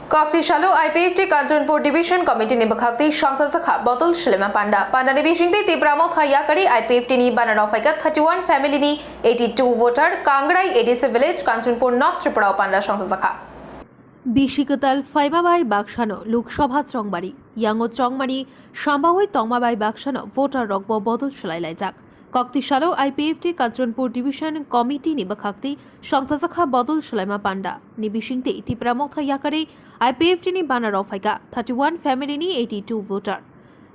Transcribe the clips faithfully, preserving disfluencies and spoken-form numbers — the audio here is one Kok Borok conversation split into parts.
Kokti salo I P F T Kanchanpur Division Committee ni bwkhakti songthajak kha bodol swlaima panda. Panda ni bisingtwi Tipra Motha yakarwi I P F T ni banner rok phaikha thirty one family ni eighty two voter, Kangrai A D C village, Kanchanpur North Tripura o panda songthajak kha. Bisi kwtal phaiba bai baksano Lok Sabha chongmani, yango chongmani sambawi tongma bai baksano voter rokbo bodol swlai laijak. Kokti salo I P F T Kanchanpur Division Committee ni bwkhakti songthajak kha bodol swlaima panda ni bisingtwi Tipra Motha yakarwi I P F T ni banner rok phaikha thirty one family ni eighty two voter.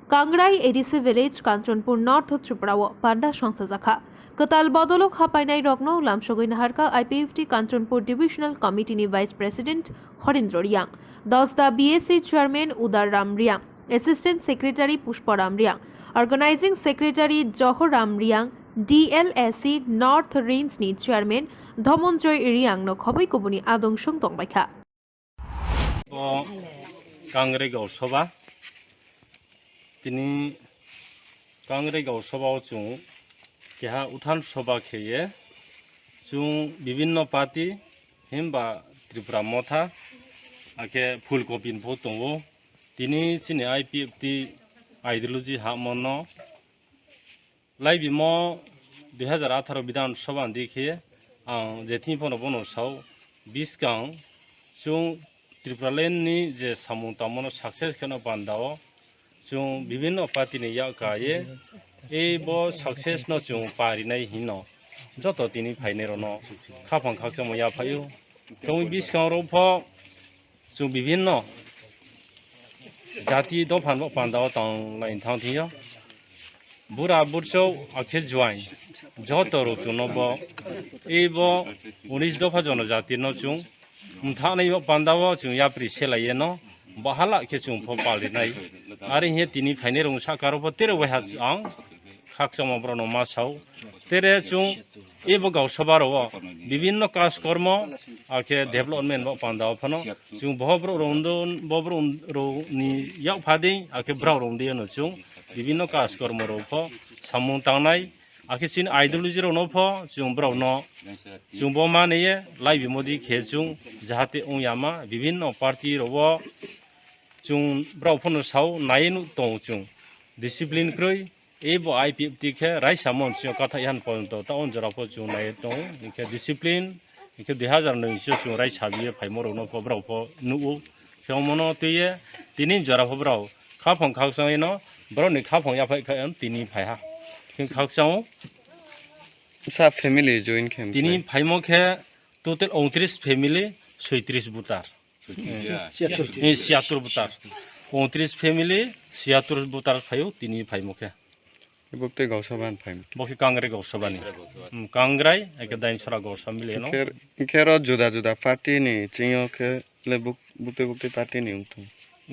Kangrai A D C village, Kanchanpur North Tripura o panda songthajak kha. Kwtal bodolo khapainai rokno lamsogwi naharkha I P F T Kanchanpur Divisional Committee ni Vice President Horendra Riang, Dosda B S C Chairman Udar Ram Riang, Assistant Secretary Pushpa Ram Riang, Organizing Secretary Johor Ram Riang, D L S C North Range ni Chairman Dhomonjoy Riang no khobwi kubuni adong song tongbaikha. O Kangrai Gau Sabha, tini Kangrai Gau Sabha o chwng keha uthan sabha kheye chwng bibinno party himba Tripura Motha akhe Phulkopin pho tongo. Tini chini I P F T ideology hamo no Laibimo dui hazar atharo Bidhan Sabha ni khe ang je thing phano bono sao, biskang chwng Tripura land ni je samung tangmano success kheno pandao chwng bibinno party ni yak kaye, ei bo success no chwng parinai hino joto tini phainai rono khaphang khakchangma yaphaio. Tongwi biskang rok pho chwng bibinno jati dophan bo pandao tong lai thang thio. Bura burchok akhe juain joto rok chwngno bo, ei bo unis dopha jono jati no chwng mthanai bo pandao chwng yapri selaiye no bahala khe chwng pho palrinai. Ari hiye tini phainai rok saka rok bo tere waiha ang khakchangma borok no ma sao. Tere chwng ebo Gau Sabha rok o bibinno kaj kormo akhe development bo panda o phano chwng bo borok rok undo, bo borok rok ni yak phadi akhe borok rok undi no chwng bibinno kaj kormo rok pho samung tangnai akhe chini ideology rok no pho chwng borok no chwng bo mani ye lai bimodi khe chwng jahate ong yama bibinno party rok o chwng borok phano sao nai nuk tong chwng discipline kroi. Ebo I P F T khe raisa mon sio kathai han ponto ta on jora pho chwng nai tong, hingkhe discipline, hingkhe dui hazar noi sio chwng raisa biye phaimo rok no pho borok pho nugo. Khe omono twiye tini jora pho borok khaphang khakchangwi no borok ni khaphang yaphai kha tini phaiha. Khe khakchang o. Sa family join khe tini phaimo khe total ungtris family, soitris voter. Siatur. Eh, siatur voter. Ungtris family, siatur voter phaio tini phaimo khe. Bukte Gau Sabha ni phaimo. Bo khe Kangrai Gau Sabha ni. Hmm, Kangrai, eke Dainsara Gau Sabha mili no. Kher, kher o juda juda party ni chingo khe le buk-, bukte bukte party ni wngthung.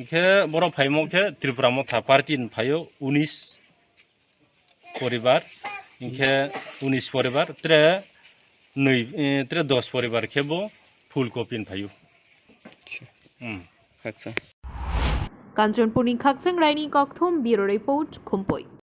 Khe borok phaimo khe Tripura Motha party ni phaio unis poribar, hingkhe unis poribar, tre nui, eh, tre dos poribar khe bo Phulkopin phaio. Hmm. Acha. Kanchanpurni Khakchang Raini kokthum bureau report, Khumpui.